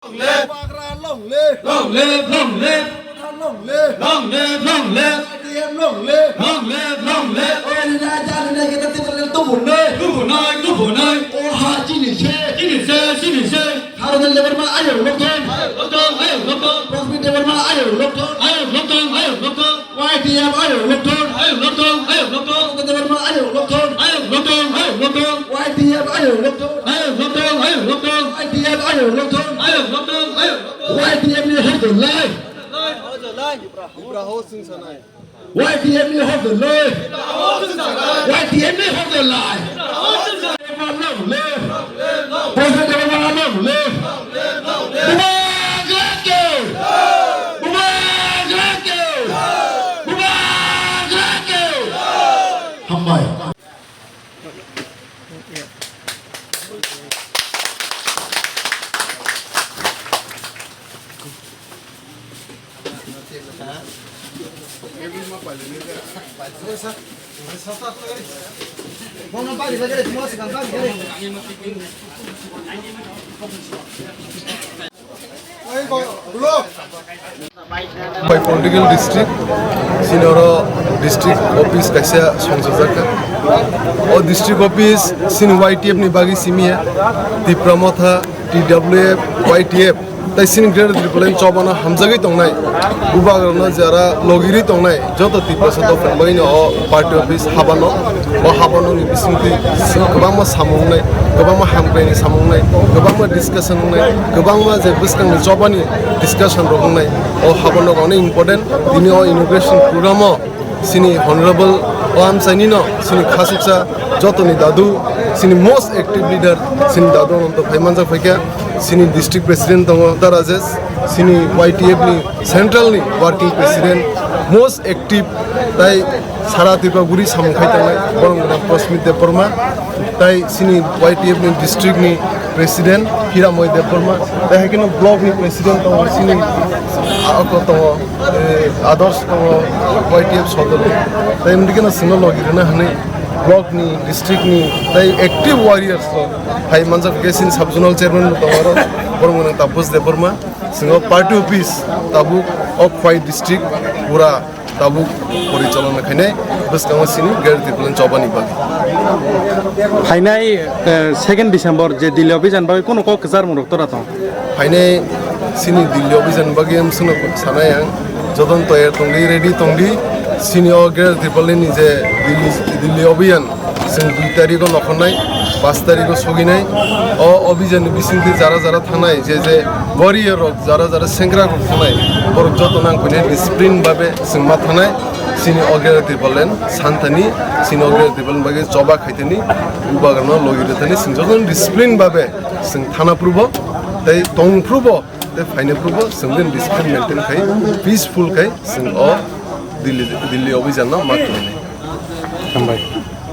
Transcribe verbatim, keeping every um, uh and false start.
Long live! Bubagra long live! Long live, long live! Bubagra long live! Long live, long live! Y T F long live! Long live, long live! Oya ni na jani na kita tiba lel tubu noi! Tubu noi, tubu noi! Oha chini se! Chini se, chini se! Harun Debbarma ayok lokthong! Ayok lokthong, ayok lokthong! Prasmit Debbarma ayok lokthong! Ayok lokthong, ayok lokthong! Y T F ayok lokthong! Ayok lokthong, ayok lokthong! Prasmit Debbarma ayok lokthong! Ayok lokthong, ayok lokthong! Y T F ayok lokthong! Ayok lokthong, ayok lokthong! Y T F ayok lokthong! Ayok lokthong, ayok lokthong! Y T F ni hor dol lai! Ibra ho sing sanai. Y T F ni hor dol lai! Y T F ni hor dol lai! Bubagra long live! Bubagra long live! Bubagra ke! Bubagra ke! Bubagra ke! Hambai. Bai political district, sini oro district office kaisa songchajakha. O district office sini Y T F ni bagwi simi ya, Tipra Motha, T W F, Y T F, tai sini Greater Tipraland chobano hamjagwi tongnai, bubagrano jara logirwi tongnai, joto Tiprasa dophani bagwino o party office habano, o habano ni bisingtwi kwbangma samung wngnai, kwbangma hamkraini samung wngnai, kwbangma discussion wngnai, kwbangma je bwskangni chobani discussion rok wngnai, o habano onek important. Tini o inauguration program o sini honorable o amchaini no sini khasuksa jotoni dadu, sini most active leader sini dadu Ananto phai manjak phaikha, sini district president tongo Da Rajesh, sini Y T F ni central ni working president, most active, tai sara Tripura guri samung khai tangnai borok gwnang Prasmit Debbarma, tai sini Y T F ni district ni president Hiramoy Debbarma, tai hai kheno block ni president tongo sini ako tongo, eh, Adarsh tongo Y T F sodor ni, tai mudi kheno sino logi rwna hwnwi block ni, district ni tai active warriors rok hai manjak khe sini sub zonal chairman bo tongo aro borok gwnang Taposh Debbarma. Swngo party office tabuk o Khwai district pura tabuk porichalona khainai bwskango sini Greater Tipraland chobani bagwi. Phainai, eh, second December je Delhi Abhijan bagwi kono kok kwcharmung rok tora tong? Phainai sini Delhi Abhijan bagwi amswkno sanai ang, jotono toyar tongdi, ready tongdi, sini o Greater Tipraland ni je Delhi, Delhi Abhijan Chwng dui tarikh o nokhornai, paanch tarikh o soginai. O abhijan ni bisingtwi jara jara thangnai, je je warrior rok, jara jara sengkrak rok thangnai, borok joto nang phai discipline babe chwng ma thangnai. Chini o Greater Tipraland santhani, chini o Greater Tipraland bagwi choba khaitani, bubagrano logi rwthani, chwng joto discipline babe chwng thana phurubo tei tong phurubo tei phaina phurubo chwng discipline maintain khai, peaceful khai chwng o Delhi, Delhi abhijan no ma khlainai. Hambai.